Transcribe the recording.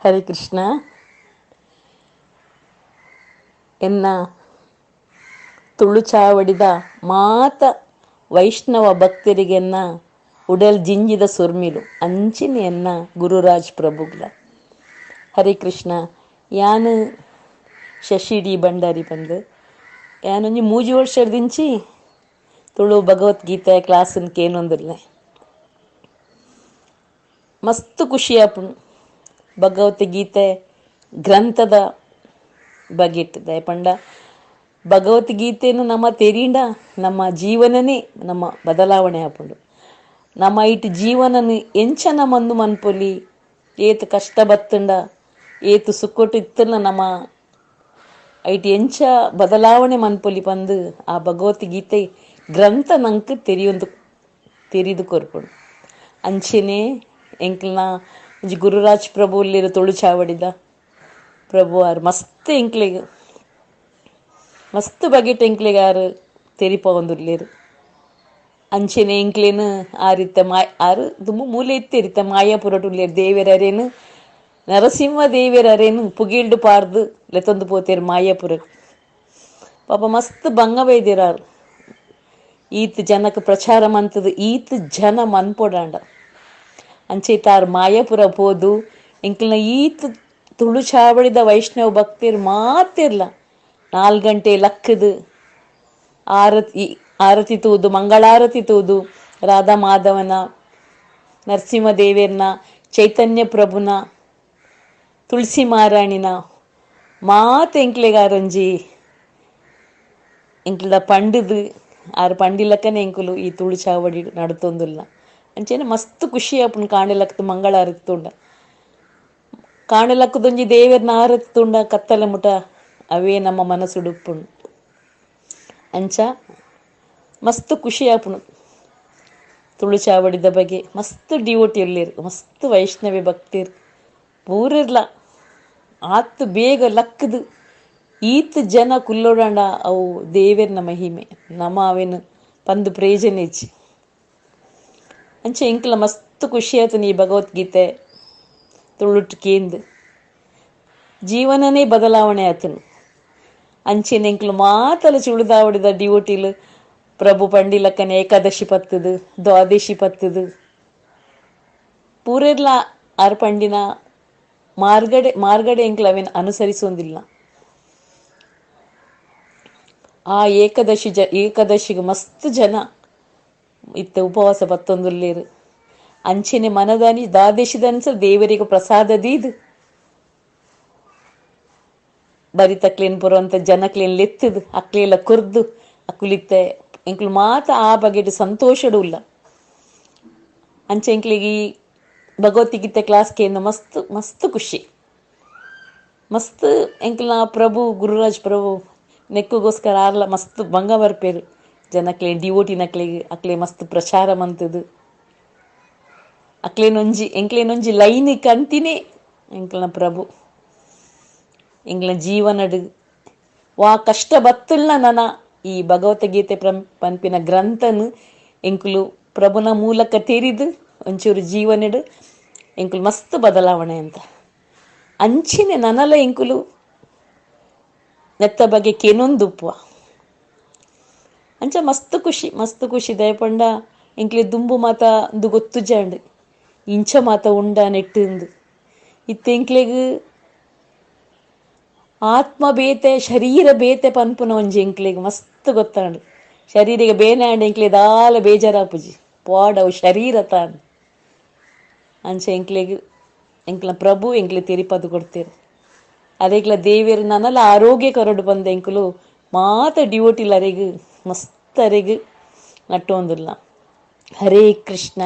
Hare Krishna. ಎನ್ನ ತುಳುಚಾವಡಿದ ಮಾತ ವೈಷ್ಣವ ಭಕ್ತರಿಗೆನ್ನ ಉಡಲ್ ಜಿಂಜಿದ ಸುರ್ಮಿಲು ಅಂಚಿನ ಎನ್ನ ಗುರುರಾಜ್ ಪ್ರಭುಗ್ಲ. ಹರೇ ಕೃಷ್ಣ. ಯಾನು ಶಶಿ ಡಿ ಭಂಡಾರಿ ಬಂದು ಯಾನೊಂಜಿ 3 ವರ್ಷದಿಂಚಿ ತುಳು ಭಗವದ್ಗೀತೆ ಕ್ಲಾಸನ್ ಕೇನೊಂದಿಲ್ಲ. ಮಸ್ತ್ ಖುಷಿಯಾಪುಂಡು ಭಗವದ್ಗೀತೆ ಗ್ರಂಥದ ಬಗೆಟ್. ದಯಪಂಡ ಭಗವದ್ಗೀತೆಯನ್ನು ನಮ್ಮ ತೆರೀಂಡ ನಮ್ಮ ಜೀವನನೇ ನಮ್ಮ ಬದಲಾವಣೆ ಆಪುಂಡು. ನಮ್ಮ ಇಟ್ಟು ಜೀವನನ ಎಂಚನ ಮಂದು ಮನ್ಪೊಲಿ, ಏತು ಕಷ್ಟ ಬತ್ತುಂಡ ಏತು ಸುಕ್ಕೊಟ್ಟು ಇತ್ತನ ನಮ್ಮ ಐಟ್ ಎಂಚ ಬದಲಾವಣೆ ಮನ್ಪೊಲಿ ಪಂದು ಆ ಭಗವದ್ಗೀತೆ ಗ್ರಂಥ ನಂಗೆ ತೆರಿದು ಕೊರ್ಪುಂಡು. ಅಂಚೆನೆ ಎಂಕ್ಲನ ಒಂಜಿ ಗುರುರಾಜ್ ಪ್ರಭು ಉಲ್ಲೇರು ತುಳು ಚಾವಡಿದ ಪ್ರಭು ಆರು ಮಸ್ತ್ ಎಂಕ್ಲೆಗ್ ಮಸ್ತ್ ಬಗೆಟ್ ಎಂಕ್ಲೆಗ್ ಆರು ತೆರಿಪವೊಂದುಲ್ಲೇರು. ಅಂಚೆನೆ ಎಂಕ್ಲೇನು ಆರಿತ್ತ ಆರು ದುಂಬು ಮೂಲೆ ಇತ್ತೆರಿತ್ತ ಮಾಯಾಪುರಟು ಉಲ್ಲೇರು. ದೇವೆರರೇನು ನರಸಿಂಹ ದೇವೆರರೇನು ಪುಗಿಲ್ಡು ಪಾರ್ದು ಲೆತ್ತೊಂದು ಪೋತೇರು ಮಾಯಾಪುರಕ್ಕೆ. ಪಾಪ ಮಸ್ತ್ ಬಂಗ ಬೈದಿರಾರು. ಈತ್ ಜನಕ್ಕೆ ಪ್ರಚಾರ ಮಂತದು ಈತ್ ಜನ ಮನ್ಪೊಡಾಂಡ. ಅಂಚೆ ತಾರು ಮಾಯಾಪುರ ಪೋದು ಎಂಕ್ಲನ ಈತ್ ತುಳು ಚಾವಡಿದ ವೈಷ್ಣವ ಭಕ್ತಿರ್ ಮಾತಿರ್ಲ 4 ಗಂಟೆ ಲಕ್ಕದು ಆರತಿ ಆರತಿ ತೂದು ಮಂಗಳಾರತಿ ತೂದು ರಾಧಾ ಮಾಧವನ ನರಸಿಂಹದೇವಿಯರ್ನ ಚೈತನ್ಯ ಪ್ರಭುನ ತುಳಸಿ ಮಾರಾಣಿನ ಮಾತು ಎಂಕ್ಲೆಗಾರೊಂಜಿ ಎಂಕ್ಲ ಪಂಡಿದು ಆರು ಪಂಡಿಲಕ್ಕನೆ ಎಂಕುಲು ಈ ತುಳು ಚಾವಡಿ ನಡತೊಂದುಲ್ಲ. ಅಂಚೆನೆ ಮಸ್ತ್ ಖುಷಿ ಆಪುಂಡು ಕಾಣೆಲಕ್ಕದು ಮಂಗಳಾರತಿ ತುಂಡ ಕಾಣೆಲಕ್ಕದೊಂಜಿ ದೇವೆರ್ನ ಆರತಿ ತುಂಡ ಕತ್ತಲೆ ಮುಟ ಅವೇ ನಮ್ಮ ಮನಸ್ಸುಡುಪ್ಪುಂಡು. ಅಂಚ ಮಸ್ತ್ ಖುಷಿ ಆಪುಂಡು ತುಳು ಚಾವಡಿದ ಬಗ್ಗೆ. ಮಸ್ತ್ ಡಿವೋಟಿ ಉಲ್ಲೇರು, ಮಸ್ತ್ ವೈಷ್ಣವಿ ಭಕ್ತಿರ್ ಪೂರಿರ್ಲ ಆತ್ ಬೇಗ ಲಕ್ಕದು ಈತ್ ಜನ ಕುಲ್ಲೋಡಾಂಡ ಅವು ದೇವೆರ್ನ ಮಹಿಮೆ ನಮ್ಮ ಅವೇನು ಪಂದು ಪ್ರಯೋಜನ ಇಚ್ಚಿ. ಅಂಚೆ ಎಂಕ್ಲ ಮಸ್ತ್ ಖುಷಿ ಆಯ್ತು ನೀ ಭಗವದ್ಗೀತೆ ತುಳುಟ್ ಕೇಂದು ಜೀವನನೇ ಬದಲಾವಣೆ ಆತನು. ಅಂಚೆನೆ ಎಂಕ್ಲು ಮಾತಲ ಚುಳಿದಾವಡಿದ ಡಿವೋಟಿಲು ಪ್ರಭು ಪಂಡಿಲಕ್ಕನೆ ಏಕಾದಶಿ ಪತ್ತದು ದ್ವಾದಶಿ ಪತ್ತದು ಪೂರೆರ್ಲ ಆರ್ ಪಂಡಿನ ಮಾರ್ಗಡೆ ಮಾರ್ಗಡೆ ಎಂಕ್ಲು ಅವೇನು ಅನುಸರಿಸೋದಿಲ್ಲ. ಆ ಏಕಾದಶಿ ಏಕಾದಶಿಗೆ ಮಸ್ತ್ ಜನ ಇತ್ತ ಉಪವಾಸ ಪತ್ತೊಂದುಲ್ಲೇರು. ಅಂಚೆನೆ ಮನದಾನಿ ದ್ವಾದಶಿದನ್ಸ ದೇವರಿಗೆ ಪ್ರಸಾದ ದೀದು ಬರಿತಕ್ಲೇನ್ ಪುರಂತ ಜನಕ್ಲೇನ್ ಲೆತ್ತದು ಅಕ್ಲೇಲ ಕುರ್ದು ಅಕುಲಿತ್ತೆ ಎಂಕ್ಲು ಮಾತ ಆ ಬಗೆಟ್ ಸಂತೋಷಡು ಇಲ್ಲ. ಅಂಚೆ ಎಂಕ್ಲಿಗೆ ಈ ಭಗವದ್ಗೀತೆ ಕ್ಲಾಸ್ ಕೇಂದ್ರ ಮಸ್ತ್ ಮಸ್ತ್ ಖುಷಿ ಮಸ್ತ್ ಎಂಕ್ಲ ಪ್ರಭು ಗುರುರಾಜ್ ಪ್ರಭು ನೆಕ್ಕುಗೋಸ್ಕರ ಆರ್ಲ ಮಸ್ತ್ ಬಂಗ ಬರ್ಪೇರು ಜನಕ್ಲೆ ಡಿವೋಟಿ ನಕ್ಲೆಗ್ ಅಕ್ಲೆ ಮಸ್ತ್ ಪ್ರಚಾರ ಮಂತದು ಅಕ್ಲೇನೊಂಜಿ ಎಂಕ್ಲೇನೊಂಜಿ ಲೈನ್ ಕಂತಿನೇ ಎಂಕ್ಲನ ಪ್ರಭು ಎಂಕ್ಲ ಜೀವನಡು ವಾ ಕಷ್ಟ ಬತ್ತುಲ್ನ ನನ ಈ ಭಗವದ್ಗೀತೆ ಪನ್ಪಿನ ಗ್ರಂಥನು ಎಂಕುಲು ಪ್ರಭುನ ಮೂಲಕ ತೆರಿದು ಒಂಚೂರು ಜೀವನಡು ಎಂಕುಲು ಮಸ್ತ್ ಬದಲಾವಣೆ ಅಂತ. ಅಂಚಿನೆ ನನಲ ಎಂಕುಲು ನೆತ್ತ ಬಗ್ಗೆ ಕೇನೊಂದುಪ್ಪುವ ಅಂಚ ಮಸ್ತ್ ಖುಷಿ ಮಸ್ತ್ ಖುಷಿ. ದಯಪಂಡ ಎಂಕ್ಲೆ ದುಂಬು ಮಾತ ಇಂದು ಗೊತ್ತು ಜಾಂಡು ಇಂಚ ಮಾತ ಉಂಡ ನೆಟ್ಟಿಂದು ಇತ್ತ ಎಂಕ್ಲೆಗ್ ಆತ್ಮ ಬೇತೆ ಶರೀರ ಬೇತೆ ಪನ್ಪುನ ಒಂಜಿ ಎಂಕ್ಲೆಗ್ ಮಸ್ತ್ ಗೊತ್ತಾಂಡು. ಶರೀರಿಗೆ ಬೇನೆ ಆಂಡ್ ಎಂಕ್ಲೆ ದಾಲ ಬೇಜಾರಾಪುಜಿ ಪಾಡವು ಶರೀರ ತಾನ್. ಅಂಚೆ ಎಂಕ್ಲೆಗ್ ಎಂಕ್ಲ ಪ್ರಭು ಎಂಕ್ಲೆ ತೆರಿಪದು ಕೊಡ್ತೀರು. ಅದೇಗ್ಲ ದೇವಿಯರು ನನ್ನಲ್ಲ ಆರೋಗ್ಯ ಕರಡು ಬಂದ ಎಂಕುಲು ಮಾತ ಡಿವೋಟಿಲ್ ಅರೆಗ್ ಮಸ್ತ್ ಅರೆಗ್ ನಟ್ಟೊಂದುಲ್ಲ. ಹರೇ ಕೃಷ್ಣ.